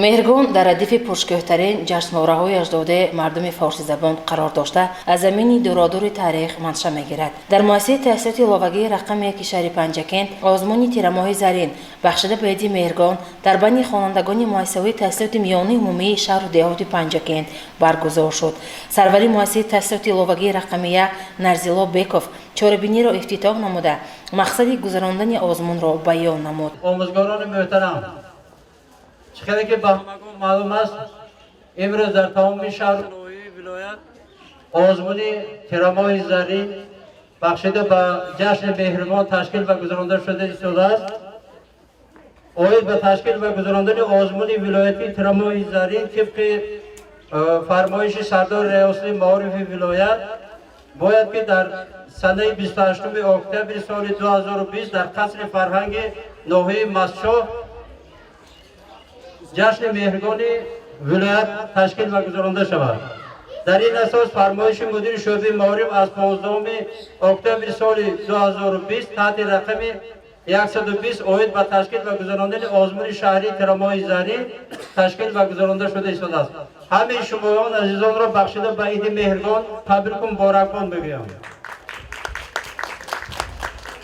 Меҳргон дар радифи пуршукӯҳтарин ҷашнвораҳои аҷдодии мардуми форсизабон қарор дошта, аз замини дуродури таърих манша мегирад. Дар муассисаи таҳсилоти иловагии рақами яки шаҳри Панҷакент озмуни Тирамоҳи зарин, бахшида ба иди Меҳргон, дар байни хонандагони муассисаҳои таҳсилоти миёнаи умумии шаҳру деҳоти Панҷакент баргузор шуд. Сарвари муассисаи таҳсилоти иловагии рақами як Нарзило Беков чорабиниро ифтитоҳ намуда, мақсади гузарондани озмунро баён намуд. Омӯзгорони муҳтарам, чӣ хеле ки ба ҳамагон маълум аст, имрӯз дар тамоми шаҳру ноҳияи вилоят озмуни Тирамоҳи зарин, бахшида ба ҷашни Меҳргон, ташкил ва гузаронда шуда истодааст. Оид ба ташкил ва гузарондани озмуни вилоятии Тирамоҳи зарин тибқи фармоиши сардори риёсати маорифи вилоят бояд ки дар санаи 28 октябри соли 2020 дар қасри фарҳанги ноҳияи Мастчоҳ ҷашни Меҳргони вилоят ташкил ва гузаронда шавад. Дар ин асос фармоиши мудири шӯъбаи маориф аз 15 октябри соли 2020 таҳти рақами 120 оид ба ташкил ва гузарондани озмуни шаҳрии Тирамоҳи зарин ташкил ва гузаронда шуда истодааст. Ҳамаи шумоён азизонро бахшида ба иди Меҳргон табрику муборакбод мегӯям.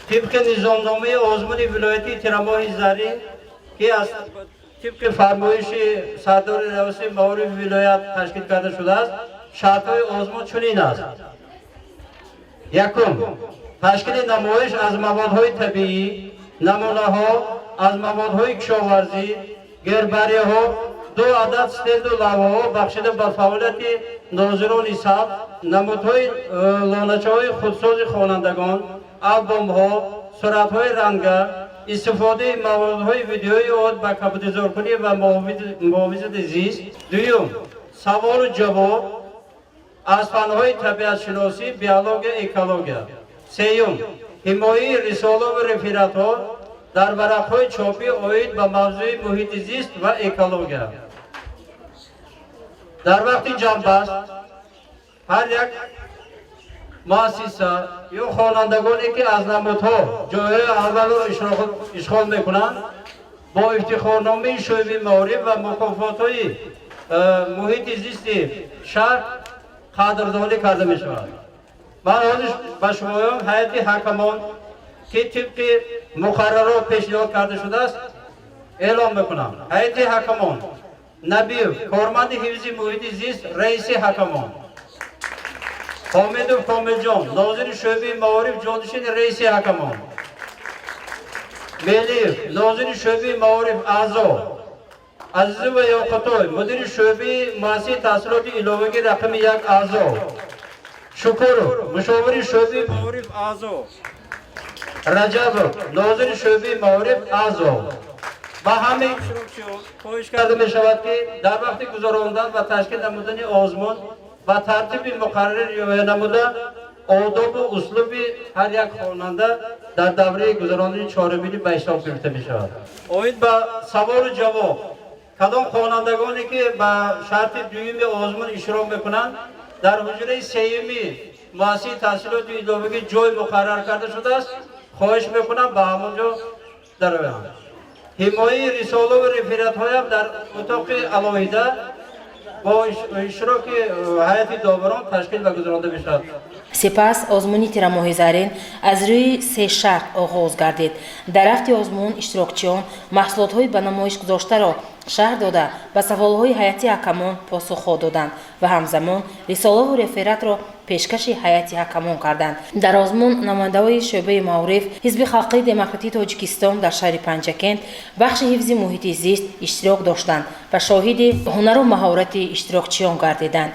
Тибқи низомномаи озмуни вилоятии Тирамоҳи зарин, ки аз тибқи фармоиши сардори риёсати маорифи вилоят ташкил карда шудааст, шартҳои озмун чунин аст. Якум, ташкили намоиш аз маводҳои табиӣ, намунаҳо аз маводҳои кишоварзӣ, гербарияҳо, ду адад стенду лавҳаҳо бахшида ба фаъолияти нозирони сабз, намудҳои лоначаҳои худсози хонандагон, албомҳо, суратҳои ранга, истифодаи маводҳои видеои оид ба кабудизоркунӣ ва муҳофизати зист. Дуюм, саволу ҷавоб аз фанҳои табиатшиносӣ, биология, экология. Сеюм, ҳимояи рисолаву рефератҳо дар варақҳои чопӣ оид ба мавзӯи муҳити зист ва экология. Дар вақти ҷамъбаст ҳар як муассиса ё хонандагоне ки аз намудҳо ҷойҳои аввалро ишғол мекунанд, бо ифтихорномаи шӯъбаи маориф ва мукофотҳои муҳити зисти шаҳр қадрдонӣ карда мешавад. Ман ҳозир ба шумоён ҳайати ҳакамон, ки тибқи муқаррарот пешниҳод карда шудааст, эълон мекунам. Ҳайати ҳакамон: Набиев, корманди ҳифзи муҳити зист, раиси ҳакамон; Ҳомидов Комилҷон, нозири шӯъбаи маориф, ҷонишини раиси ҳакамон; Мелиев, нозири шӯъбаи маориф, аъзо; Азизова Ёқутой, мудири шӯъбаи муассисаи таҳсилоти иловагӣ рақами як, аъзо; Шукуров, мушовири шӯъбаи маориф, аъзо; Раҷабов, нозири шӯъбаи маориф, аъзо. Ба ҳамаи иштирокчиён хоҳиш карда мешавад, ки дар вақти гузарондан ва ташкил намудани озмун ба тартиби муқаррарӣ риоя намуда, одобу услуби ҳар як хонанда дар давраи гузарондани чорабинӣ ба ҳисоб гирифта мешавад. Оид ба саволу ҷавоб, кадом хонандагоне ки ба шарти дуюми озмун иштирок мекунанд, дар ҳуҷраи сеюми муассисаи таҳсилоти иловагӣ ҷой муқаррар карда шудааст, хоҳиш мекунам ба ҳамон ҷо дароянд. Ҳимояи рисолаву рефератҳоям дар утоқи алоҳида бо иштироки ҳайати доварон ташкил ва гузаронда мешавад. Сипас озмуни Тирамоҳи зарин аз рӯи се шарт оғоз гардид. Дар рафти озмун иштирокчиён маҳсулотҳои ба намоиш гузоштаро шарҳ дода, ба саволҳои ҳайати ҳакамон посухҳо доданд ва ҳамзамон рисолаву рефератро пешкаши ҳайати ҳакамон карданд. Дар озмун намояндаҳои шӯъбаи маориф, Ҳизби халқии демократии Тоҷикистон дар шаҳри Панҷакент, бахши ҳифзи муҳити зист иштирок доштанд ва шоҳиди ҳунару маҳорати иштирокчиён гардиданд.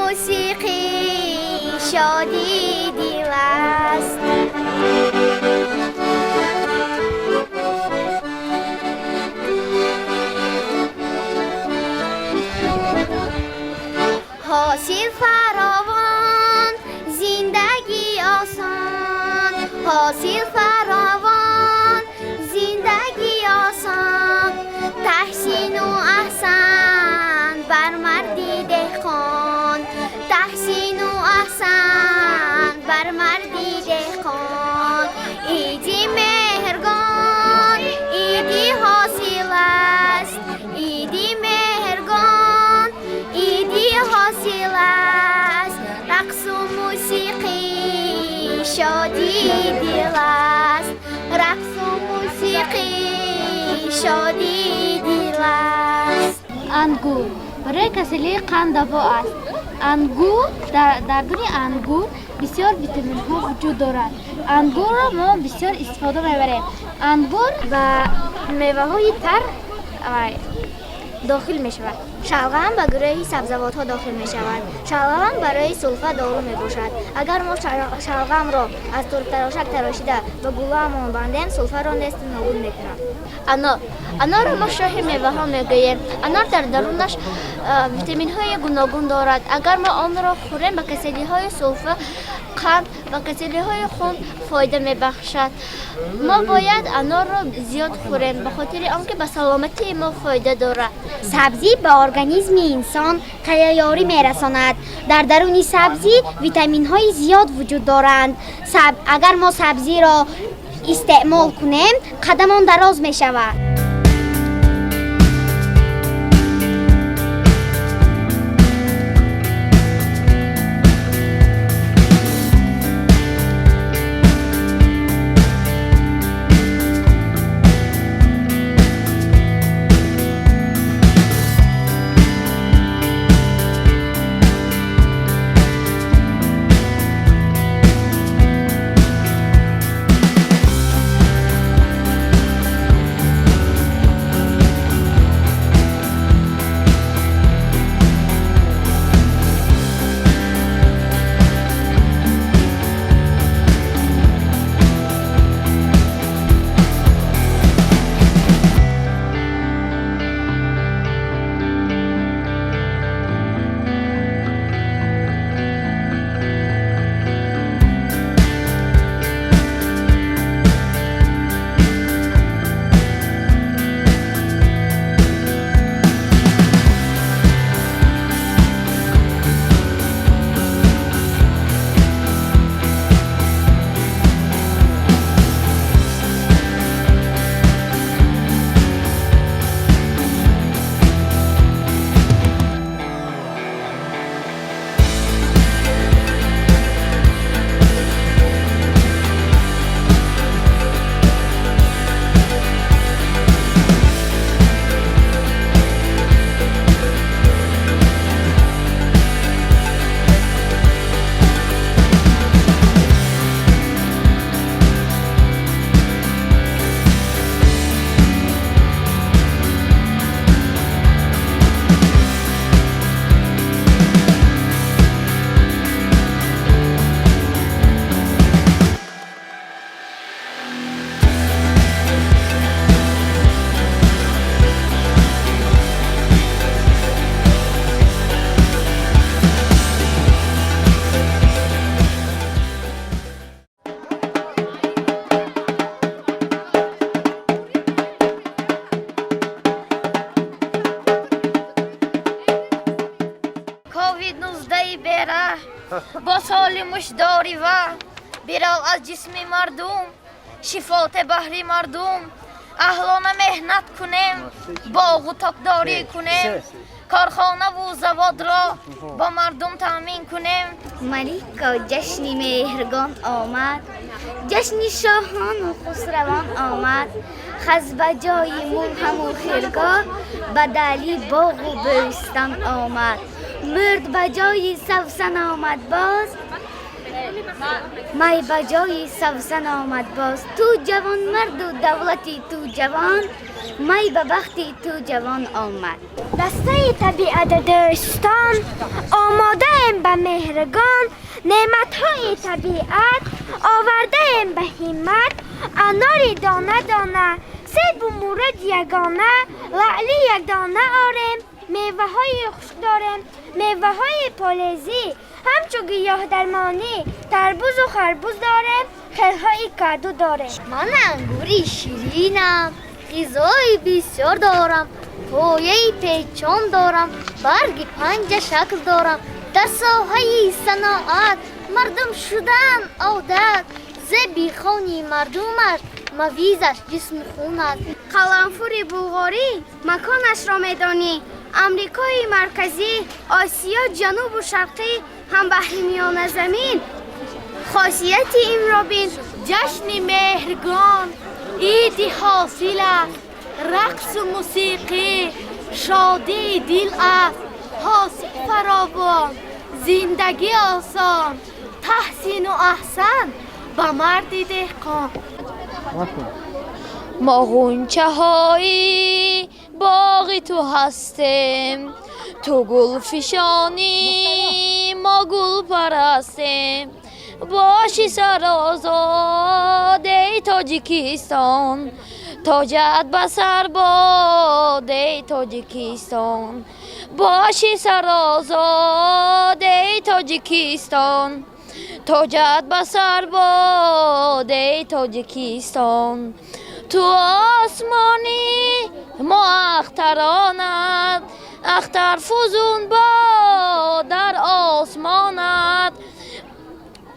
мусиқӣ шодии дил аст. Ҳосил фаровон, зиндагӣ осон. Ҳосил фаровон, зиндагӣ осон. Таҳсину аҳсан бар марди деҳқон. Таҳсину аҳсан бар марди деҳқон. Иди Меҳргон иди ҳосил аст. Иди Меҳргон иди ҳосил аст. Рақсу мусиқӣ шодии дил аст. Рақсу мусиқӣ шодии дил аст. Ангур барои касалии қанд даво аст. Ангур дар даруни ангур бисёр витаминҳо вуҷуд дорад. Ангурро мо бисёр истифода мебарем. Ангур ба меваҳои тар дохил мешавад. Шалғам ба гурӯҳи сабзавотҳо дохил мешавад. Шалғам барои сулфа дору мебошад. Агар мо шалғамро аз турбтарошак тарошида ба гулӯамон бандем, сулфаро несту нобуд мекунад. Анор. Анорро мо шоҳи меваҳо мегӯем. Анор дар дарунаш витаминҳои гуногун дорад. Агар мо онро хӯрем, ба касалиҳои сулфа, қанд ва касалиҳои хун фоида мебахшад. Мо бояд анорро зиёд хӯрем, ба хотири он ки ба саломатии мо фоида дорад. Сабзӣ ба организми инсон тайёрӣ мерасонад. Дар даруни сабзӣ витаминҳои зиёд вуҷуд доранд. Агар мо сабзиро истеъмол кунем, қадамон дароз мешавад. Ковид-19 бераҳ бо соли мушдори ва бирав аз ҷисми мардум, шифоте баҳри мардум. Аҳлона меҳнат кунем, боғу токдорӣ кунем, корхонаву заводро бо мардум таъмин кунем. Малико, ҷашни Меҳргон омад, ҷашни шоҳону хусравон омад. Хаз ба ҷои мулҳаму хиргоҳ ба дали боғу бӯстон омад. Мурд ба ҷои савсан омад боз. Май ба ҷои савсан омад боз, ту ҷавонмарду давлати ту ҷавон, май ба бахти ту ҷавон омад. Дастаи табиатдӯстон омодаем ба меҳргон, неъматҳои табиат овардаем ба ҳиммат. Анори дона дона, себу мурод ягона, лаъли якдона орем, меваҳои хушк дорем, меваҳои полезӣ, ҳамчу гиёҳдармонӣ, тарбузу харбуз дорем, хелҳои каду дорем. Ман ангури ширинам, ғизои бисёр дорам, пояи печон дорам, барги панҷа шакл дорам. Дар соҳаи саноат мардум шудан одат, зеби хони мардумаш мавизаш ҷисму хун аст. Қаламфури булғорӣ маконашро медонӣ, Амрикои Марказӣ, Осиё, Ҷанубу Шарқӣ, ҳам баҳри Миёназамин хосияти инро бин. Ҷашни Меҳргон иди ҳосил аст, рақсу мусиқӣ шодии дил аст, ҳосил фаровон, зиндагӣ осон, таҳсину аҳсан ба марди деҳқон. Мо ғунчаҳои боғи ту ҳастем, ту гулфишонӣ, мо гулпарастем. Боши сарозод, эй Тоҷикистон, тоҷат ба сар бод, эй Тоҷикистон. Боши сарозод, эй Тоҷикистон, тоҷат ба сар бод, эй Тоҷикистон. Ту осмонӣ, мо ахтаронат, ахтар фузун бод дар осмонат.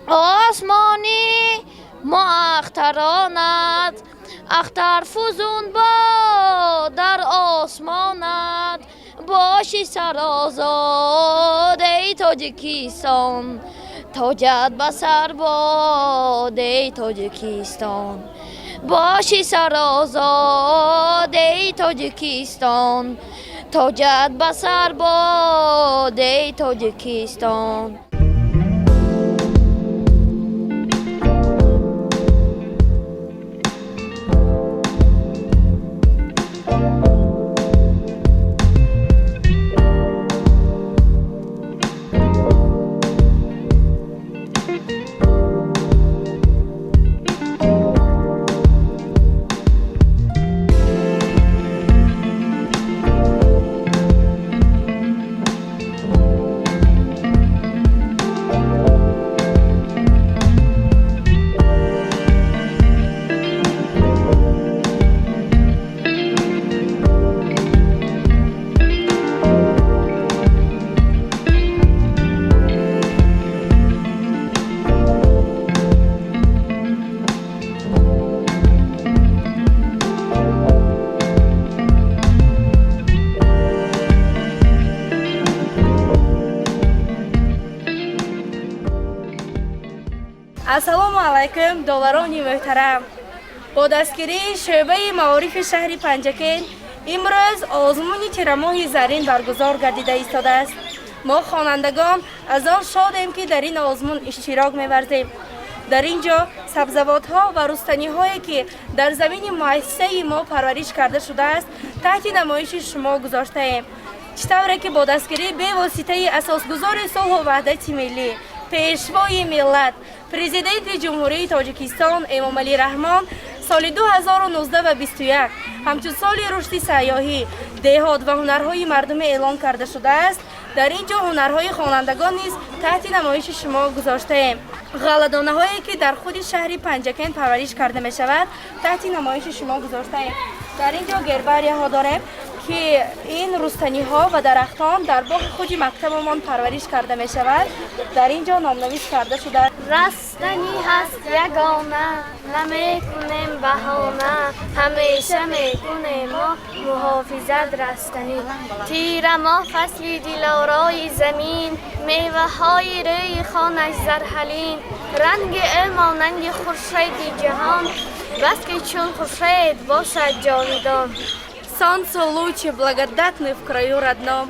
Осмонӣ, мо ахтаронат, ахтар фузун бод дар осмонат. Боши сарозод, эй Тоҷикистон, тоҷат ба сар бод, эй Тоҷикистон. Боши сарозод, эй Тоҷикистон, тоҷат ба сар бод, эй Тоҷикистон. Ассалому алайкум, доварони муҳтарам! Бо дастгирии шӯъбаи маорифи шаҳри Панҷакент имрӯз озмуни Тирамоҳи зарин баргузор гардида истодааст. Мо хонандагон аз он шодем, ки дар ин озмун иштирок меварзем. Дар ин ҷо сабзавотҳо ва рустаниҳое, ки дар замини муассисаи мо парвариш карда шудааст, таҳти намоиши шумо гузоштаем. Чӣ тавре ки бо дастгирии бевоситаи асосгузори сулҳу ваҳдати миллӣ, Пешвои миллат, Президенти Ҷумҳурии Тоҷикистон Эмомалӣ Раҳмон соли 2019 ва 21 ҳамчун соли рушди сайёҳӣ, деҳот ва ҳунарҳои мардумӣ эълон карда шудааст, дар ин ҷо ҳунарҳои хонандагон низ таҳти намоиши шумо гузоштаем. Ғалладонаҳое, ки дар худи шаҳри Панҷакент парвариш карда мешавад, таҳти намоиши шумо гузоштаем. Дар ин ҷо гербарияҳо дорем, ки ин рустаниҳо ва дарахтон дар боғи худи мактабамон парвариш карда мешавад. Дар ин ҷо номнавис карда шудааст. Растанӣ ҳаст ягона, намекунем баҳона, ҳамеша мекунем мо муҳофизат растанӣ. Тирамоҳ фасли дилорои замин, меваҳои рӯи хонаш зарҳалин, ранги ӯ монанди хуршеди ҷаҳон, баски чун хуршед бошад ҷовидон. Солнцу лучи благодатны в краю родном.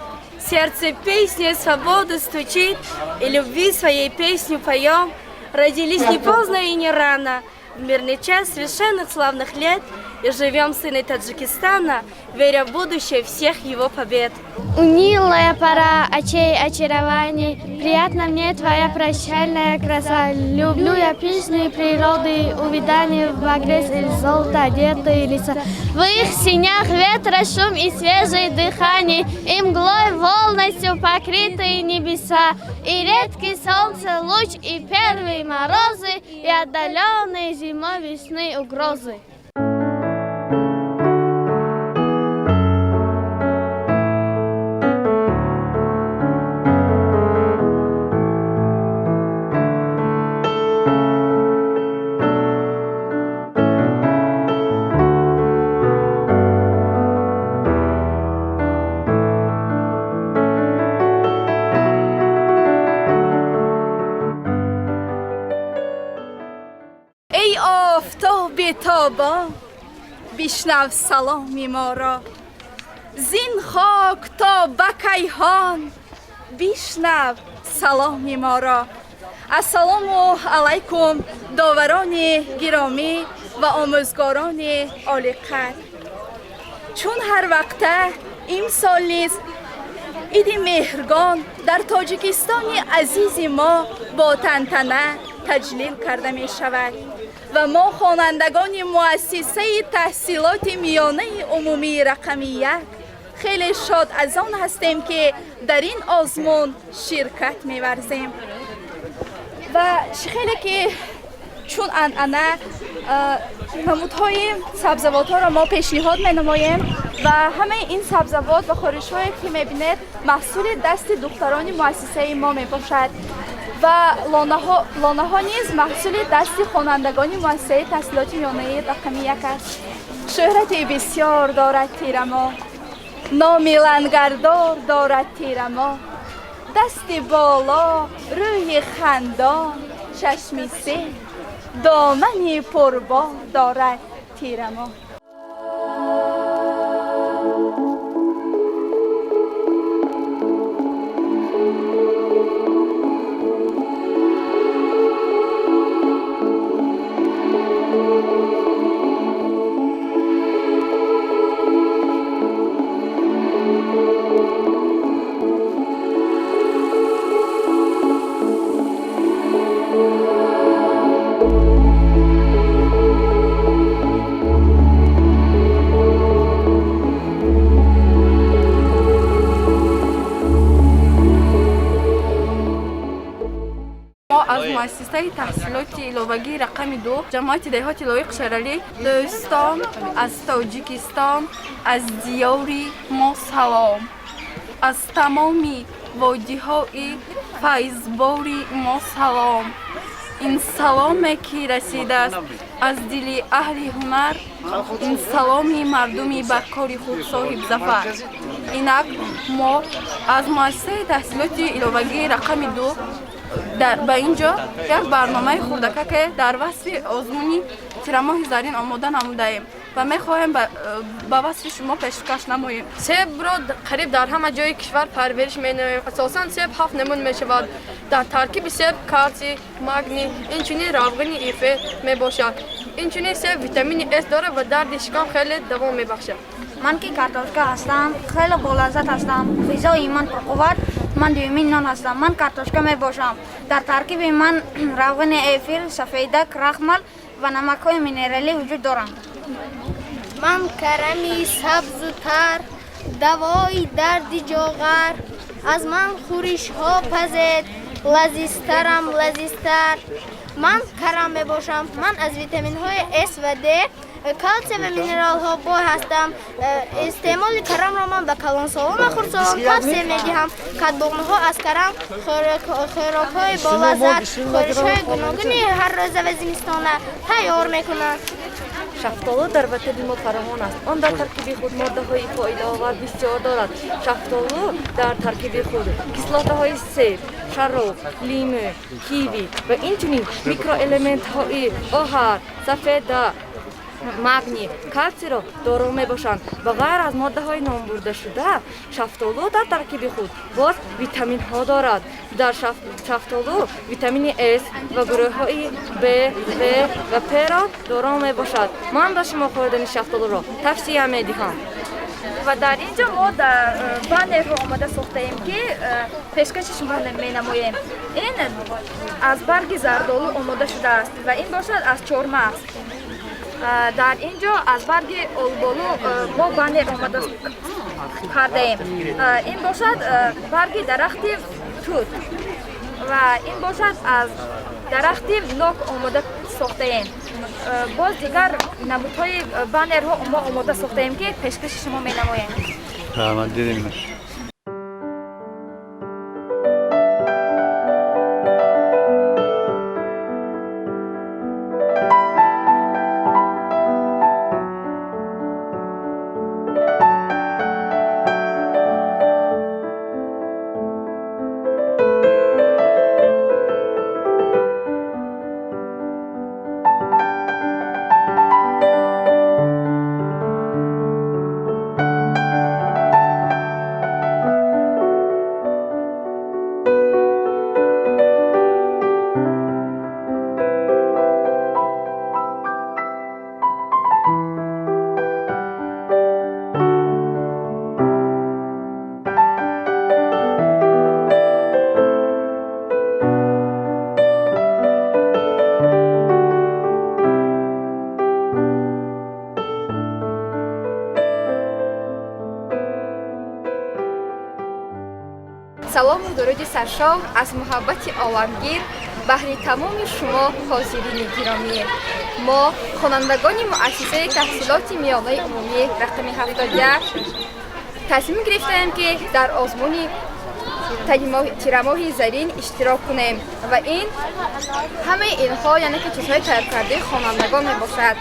Сердце песни свободы стучит, и любви своей песню поем. Родились не поздно и не рано, в мирный час совершенных славных лет, и живем сыны Таджикистана, веря в будущее всех его побед. Унылая пора очей очарований, приятна мне твоя прощальная краса. Люблю я пышные природы, увядание в багрец или золото одетые лица. В их синях ветра шум и свежее дыхание, и мглой волностью покрытые небеса, и редкий солнце луч, и первые морозы, и отдаленные зимой весны угрозы. Тобон бишнав саломи моро, зин хок то ба кайҳон бишнав саломи моро. Ассалому алайкум, доварони гиромӣ ва омӯзгорони олиқадр. Чун ҳар вақта имсол низ иди Меҳргон дар Тоҷикистони азизи мо бо тантана таҷлил карда мешавад ва мо хонандагони муассисаи таҳсилоти миёнаи умумии рақами 1 хеле шод аз он ҳастем, ки дар ин озмун ширкат меварзем. Ва хеле ки чун анъана намудҳои сабзавотҳоро мо пешниҳод менамоем ва ҳамаи ин сабзавот ва хӯришҳое ки мебинед маҳсули дасти духтарони муассисаи мо мебошад ва лонаҳо низ маҳсули дасти хонандагони муассисаи таҳсилоти миёнаи рақами 1 аст. Шӯҳрати бисёр дорад тирамо, номи лангардор дорад тирамо, дасти боло, рӯи хандон, чашми сеҳ, домани пурбор дорад тирамо. Аз муассисаи таҳсилоти иловагии рақами 2 ҷамоати деҳоти Лоиқ Шералӣ. Дӯстон аз Тоҷикистон, аз диёри мо салом, аз тамоми водиҳои файзбори мо салом. Ин саломе ки расидааст аз дили аҳли ҳунар, ин саломи мардуми ба кори худ соҳибзафар. Инак мо аз муассисаи таҳсилоти иловагии рақами 2 ба ин ҷо як барномаи хурдакаке дар васфи озмуни тирамоҳи зарин омода намудаем ва мехоҳем ба васфи шумо пешкаш намоем. Себро қариб дар ҳама ҷои кишвар парвариш менамоем. Асосан себ 7 намуд мешавад. Дар таркиби себ калсий, магний, инчунин равғани эфир мебошад. Инчунин себ витамини С дорад ва дарди шикам хеле давом мебахшад. Ман ки картошка ҳастам, хеле болаззат ҳастам. Ғизои ман пурқувват, ман дуюмин нон ҳастам. Ман картошка мебошам. Дар таркиби ман равғани эфир, сафеда, крахмал ва намакҳои минералӣ вуҷуд доранд. Ман карами сабзу тар, давои дарди ҷоғар, аз ман хӯришҳо пазед, лазизтарам лазизтар. Ман карам мебошам. Ман аз витаминҳои С ва Д, калсий ва минералҳо бой ҳастам. Истеъмоли карамро ман ба калонсолон ва хурдсолон тавсия медиҳам. Кадбоғмаҳо аз карам хӯрокҳои болаззат, хӯришҳои гуногуни ҳаррӯза ва зимистона тайёр мекунанд. Шафтолу дар ватани мо фаровон аст. Он дар таркиби худ моддаҳои фоидаовар бисёр дорад. Шафтолу дар таркиби худ кислотаҳои себ, шароб, лимӯ, киви ва инчунин микроэлементҳои оҳар, сафеда, Магний, калсийро доро мебошанд. Ба ғайр аз моддаҳои номбурдашуда, шафтолу дар таркиби худ боз витаминҳо дорад. Дар шафтолу витамини С ва гурӯҳҳои Б, В ва П-ро доро мебошад. Ман ба шумо хӯрдани шафтолуро тавсия медиҳам. Ва дар ин ҷо мо дар баннерҳо омода сохтаем, ки пешкаши шумо менамоем. Ин аз барги зардолу омода шудааст ва ин бошад аз чормағз. Дар ин ҷо аз барги олболу мо баннер омода кардаем. Ин бошад барги дарахти тут ва ин бошад аз дарахти нок омода сохтаем. Боз дигар намудҳои баннерҳо мо омода сохтаем, ки пешкаши шумо менамоем. Раҳмат, дидем. Салому дуруди саршор аз муҳаббати оламгир баҳри тамоми шумо, ҳозирини гиромӣ. Мо, хонандагони муассисаи таҳсилоти миёнаи умумӣ рақами 71, тасмим гирифтаем, ки дар озмуни Тирамоҳи зарин иштирок кунем ва ин ҳамаи инҳо, яъне ки чизҳои тайёркардаи хонандагон мебошад,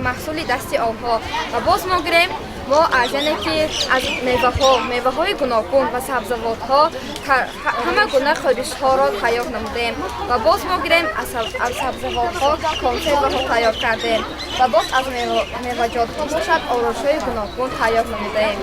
маҳсули дасти онҳо. Ва боз мо гирем, мо аз, яъне ки аз меваҳо, меваҳои гуногун ва сабзавотҳо ҳама гуна хӯришҳоро тайёр намудем. Ва боз мо гирем, аз сабзавотҳо консерваҳо тайёр кардем ва боз аз меваҷотҳо бошад орошҳои гуногун тайёр намудаем.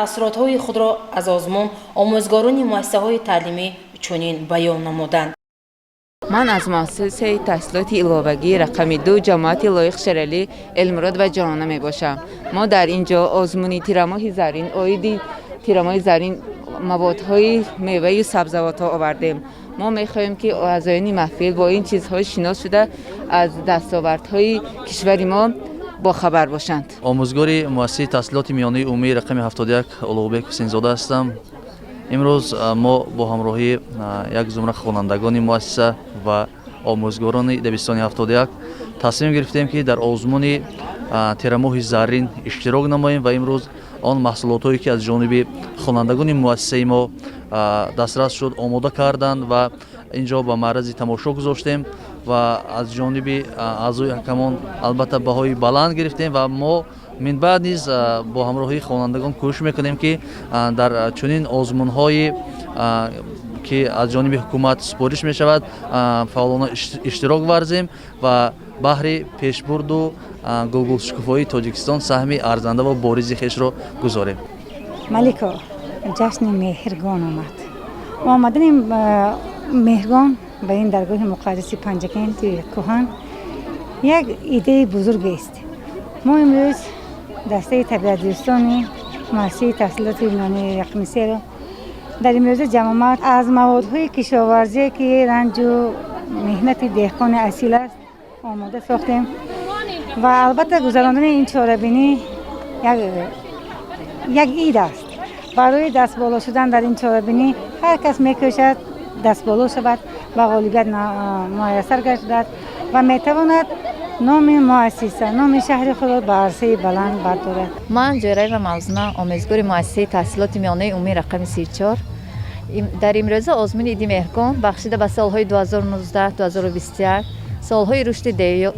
Таассуротҳои худро аз озмун омӯзгорони муассисаҳои таълимӣ чунин баён намуданд. Ман аз муассисаи таҳсилоти иловагии рақами 2 ҷамоати Лоиқ Шералӣ Элмурод ва Ҷонона мебошам. Мо дар ин ҷо озмуни Тирамоҳи зарин, оиди Тирамоҳи зарин маводҳои меваю сабзавотҳо овардем. Мо мехоҳем, ки аъзоёни маҳфил бо ин чизҳо шинос шуда, аз дастовардҳои кишвари мо бохабар бошанд. Омӯзгори муассисаи таҳсилоти миёнаи умумии рақами 71 Улуғбек Ҳусейнзода ҳастам. Имрӯз мо бо ҳамроҳии як зумра хонандагони муассиса ва омӯзгорони дабистони 71 тасмим гирифтем, ки дар озмуни Тирамоҳи зарин иштирок намоем ва имрӯз он маҳсулотҳое, ки аз ҷониби хонандагони муассисаи мо дастрас шуд, омода карданд ва ин ҷо ба маърази тамошо гузоштем ва аз ҷониби аъзои ҳакамон албатта баҳои баланд гирифтем. Ва мо минбаъд низ бо ҳамроҳии хонандагон кӯшиш мекунем, ки дар чунин озмунҳое, ки аз ҷониби ҳукумат супориш мешавад, фаъолона иштирок варзем ва баҳри пешбурду гулгулшукуфоии Тоҷикистон саҳми арзанда ва боризи хешро гузорем. Малико, ҷашни Меҳргон омад. Омадани Меҳргон ба ин даргоҳи муқаддаси Панҷакенти кӯҳан як идеяи бузургест. Мо имрӯз дастаи табиатдӯстони муассисаи таҳсилоти миёнаи рақами 3-ро дар имрӯза ҷамъомад аз маводҳои кишоварзие, ки ранҷу меҳнати деҳқони асил аст, омода сохтем. Ва албатта гузарондани ин чорабинӣ як ид аст. Барои дастболо шудан дар ин чорабинӣ ҳар кас мекӯшад дастболо шавад, ба ғолибият муяссар гардад. Ва метавонад номи муассиса, номи шаҳри худро ба арсаи баланд бардорад. Ман Ҷӯраева Мавзуна, омӯзгори муассисаи таҳсилоти миёнаи умумии рақами 34. Дар имрӯза озмуни Иди Меҳргон, бахшида ба солҳои 2019-2021, солҳои рушди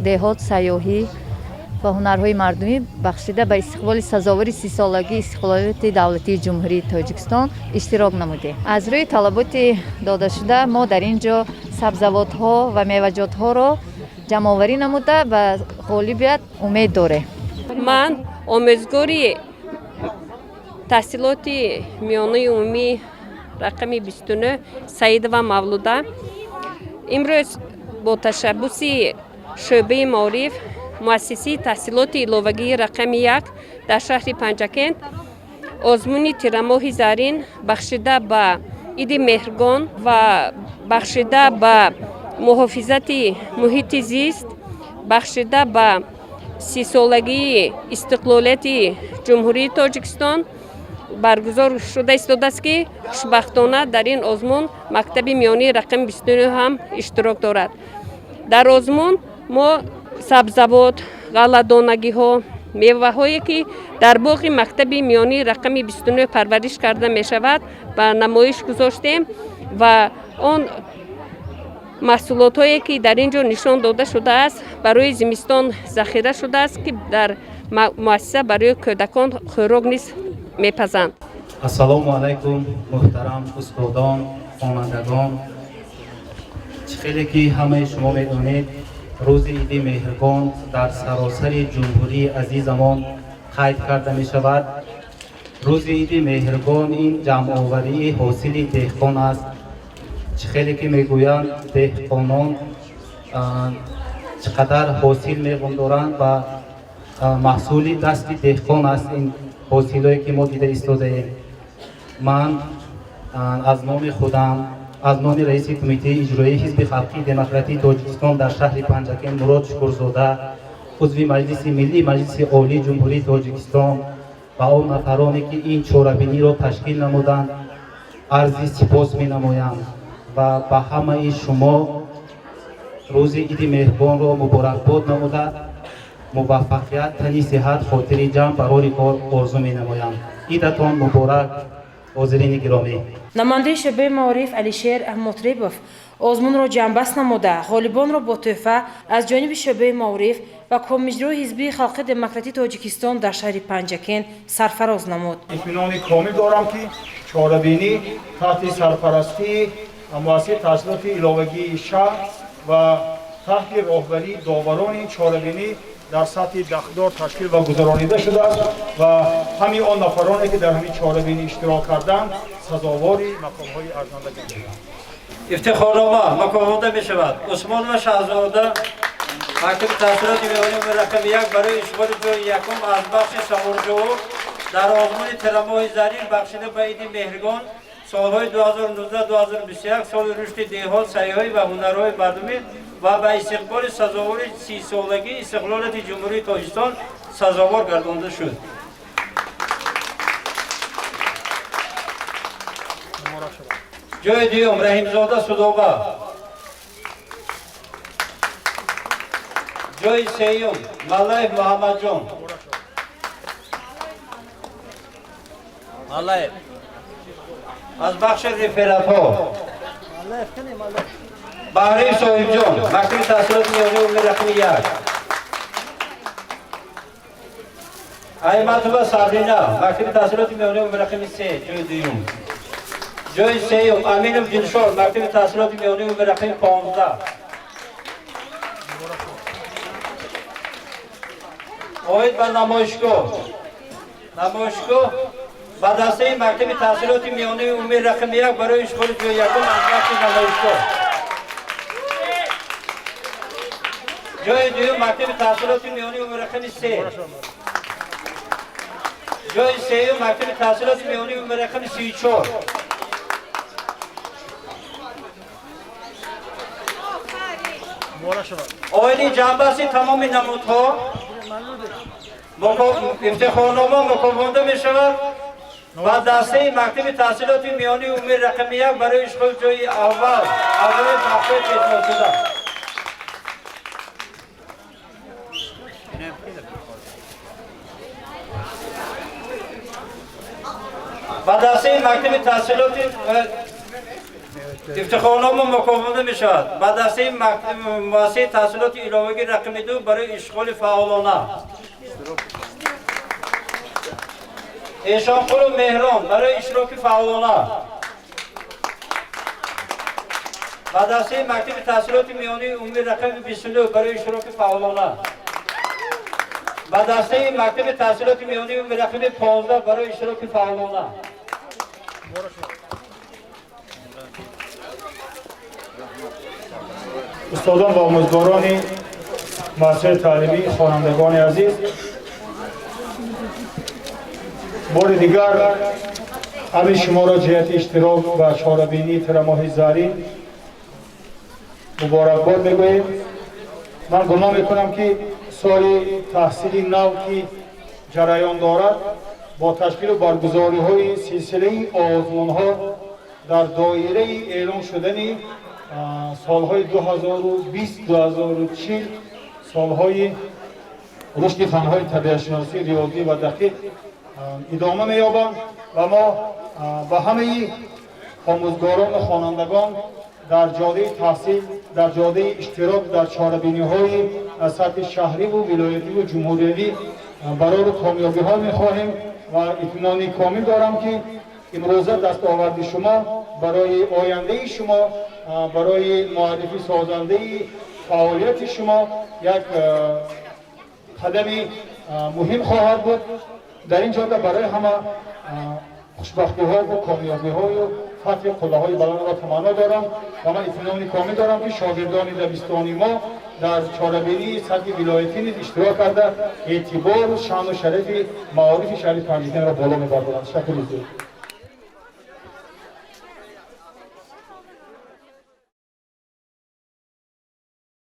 деҳот, сайёҳӣ ва ҳунарҳои мардумӣ, бахшида ба истиқболи сазовори 30-солагии истиқлолияти давлатии Ҷумҳурии Тоҷикистон иштирок намудем. Аз рӯи талаботи додашуда мо дар ин ҷо сабзавотҳо ва меваҷотҳоро ҷамъоварӣ намуда ба ғолибият умед дорем. Ман омӯзгори таҳсилоти миёнаи умумӣ рақами 29 Саидова Мавлуда. Имрӯз бо ташаббуси шӯъбаи маориф, муассисаи таҳсилоти иловагии рақами 1 дар шаҳри Панҷакент озмуни Тирамоҳи зарин, бахшида ба Иди Меҳргон ва бахшида ба муҳофизати муҳити зист, бахшида ба 30-солагии истиқлолияти Ҷумҳурии Тоҷикистон баргузор шуда истодааст, ки хушбахтона дар ин озмун мактаби миёнии рақами 29 ҳам иштирок дорад. Дар озмун мо сабзавот, ғалладонагиҳо, меваҳое ки дар боғи мактаби миёнии рақами 29 парвариш карда мешавад, ба намоиш гузоштем ва он маҳсулотҳое ки дар ин ҷо нишон дода шудааст, барои зимистон захира шудааст, ки дар муассиса барои кӯдакон хӯрок низ мепазанд. Ассалому алайкум, муҳтарам устодон, хонандагон. Чӣ хеле ки ҳамаи шумо медонед, рӯзи Иди Меҳргон дар саросари ҷумҳурии азизамон қайд карда мешавад. Рӯзи Иди Меҳргон ин ҷамъоварии ҳосили деҳқон аст. Чӣ хеле ки мегӯянд, деҳқонон чӣ қадар ҳосил меғундоранд ва маҳсули дасти деҳқон аст ин ҳосилое ки мо дида истодаем. Ман аз номи худам, аз номи раиси Кумитаи иҷроии Ҳизби халқии демократии Тоҷикистон дар шаҳри Панҷакент Мурод Шукурзода, узви Маҷлиси Миллии Маҷлиси Олии Ҷумҳурии Тоҷикистон ва он нафароне ки ин чорабиниро ташкил намуданд, арзи сипос менамоям ва ба ҳамаи шумо рӯзи Иди Меҳрбонро муборакбод намуда, муваффақият, тани сиҳат, хотири ҷамъ, барори кор орзу менамоям. Идатон муборак, ҳозирини гиромӣ. Намояндаи шӯъбаи маориф Алишер Мутрибов озмунро ҷамъбаст намуда, ғолибонро бо тӯҳфа аз ҷониби шӯъбаи маориф ва Комиҷрои Ҳизбии халқи демократии Тоҷикистон дар шаҳри Панҷакент сарфароз намуд. Итминони комил дорам, ки чорабинӣ таҳти сарпарастии муассисаи таҳсилоти иловагии шаҳр ва таҳти роҳбарии доварони чорабинӣ дар сатҳи дахлдор ташкил ва гузаронида шудааст ва ҳамин он нафароне ки дар ҳамин чорабинӣ иштирок карданд, сазовори мақомҳои арзанда гардиданд. Ифтихорнома мукофота мешавад Усмонова Шаҳзода, мактаби таҳсилоти миёнаи рақами 1, барои ишғоли ҷои якум аз бахши саволҷавоб дар озмуни Тирамоҳи зарин, бахшида ба Иди Меҳргон, солҳои 2019-2021, соли рушди деҳот, сайёҳӣ ва ҳунарҳои мардумӣ ва ба истиқболи сазовори 30-солагии истиқлолияти Ҷумҳурии Тоҷикистон сазовор гардонда шуд. Ҷои дуюм Раҳимзода Судоба, ҷои сеюм Маллаев Муҳаммадҷон Маллаев. Аз бахши рефератҳо Баҳрим Соҳибҷон, мактаби таҳсилоти миёнаи умумии рақами 1, Айматова Сабрина, мактаби таҳсилоти миёнаи умумии рақами 3, ҷои дуюм. Ҷои сеюм Аминов Дилшод, мактаби таҳсилоти миёнаи умумии рақами 15. Оид ба намоишгоҳ. Намоишгоҳ ба дастаи мактаби таҳсилоти миёнаи умумии рақами 1 барои ишғоли ҷои якум аз бахши намоишгоҳ. Ҷои дуюм мактаби таҳсилоти миёнаи умумии рақами 3. Ҷои сеюм мактаби таҳсилоти миёнаи умумии рақами 34. Оиди ҷамъбасти тамоми намудҳо ифтихорнома мукофота мешавад ва дастаи мактаби таҳсилоти миёнаи умумии рақами 1 барои ишғоли ҷои аввал аз рӯи бахшҳои пешниҳодшуда. Ба дастаи мактаби таҳсилоти ифтихорнома мукофота мешавад. Ба дастаи муассисаи таҳсилоти иловагӣ рақами 2 барои ишғоли фаъолона. Эшонқулу Меҳрон барои иштироки фаъолона. Ба дастаи мактаби таҳсилоти миёнаи умумӣ рақами 29 барои иштироки фаъолона. Ба дастаи мактаби таҳсилоти миёнаи умумӣ рақами 15 барои иштироки фаъолона. Устодон ва омӯзгорони муассисаи таълимӣ, хонандагони азиз, бори дигар ҳамаи шуморо ҷиҳати иштирок ба чорабинии тирамоҳи зарин муборакбод мегӯем. Ман гумон мекунам, ки соли таҳсили нав, ки ҷараён дорад, бо ташкилу баргузориҳои силсилаи озмунҳо дар доираи эълон шудани солҳои 2020-2040, солҳои рушди фанҳои табиатшиносӣ, риёзӣ ва дақиқ идома меёбанд ва мо ба ҳамаи омӯзгорону хонандагон дар ҷодаи таҳсил, дар ҷодаи иштирок дар чорабиниҳои сатҳи шаҳриву вилоятиву ҷумҳуриявӣ барору комёбиҳо мехоҳем ва итминони комил дорам, ки имрӯза дастоварди шумо барои ояндаи шумо, барои муаррифӣ созандаи фаъолияти шумо як қадами муҳим хоҳад буд. Дар ин ҷода барои ҳама хушбахтиҳову комёбиҳою фатҳи қуллаҳои баландро таманно дорам ва ман итминони комил дорам, ки шогирдони дабистони мо дар чорабинии сатҳи вилоятӣ низ иштирок карда, эътибору шаъну шарафи маорифи шаҳри Панҷакентро боло мебардоранд. Ташаккури зиёд.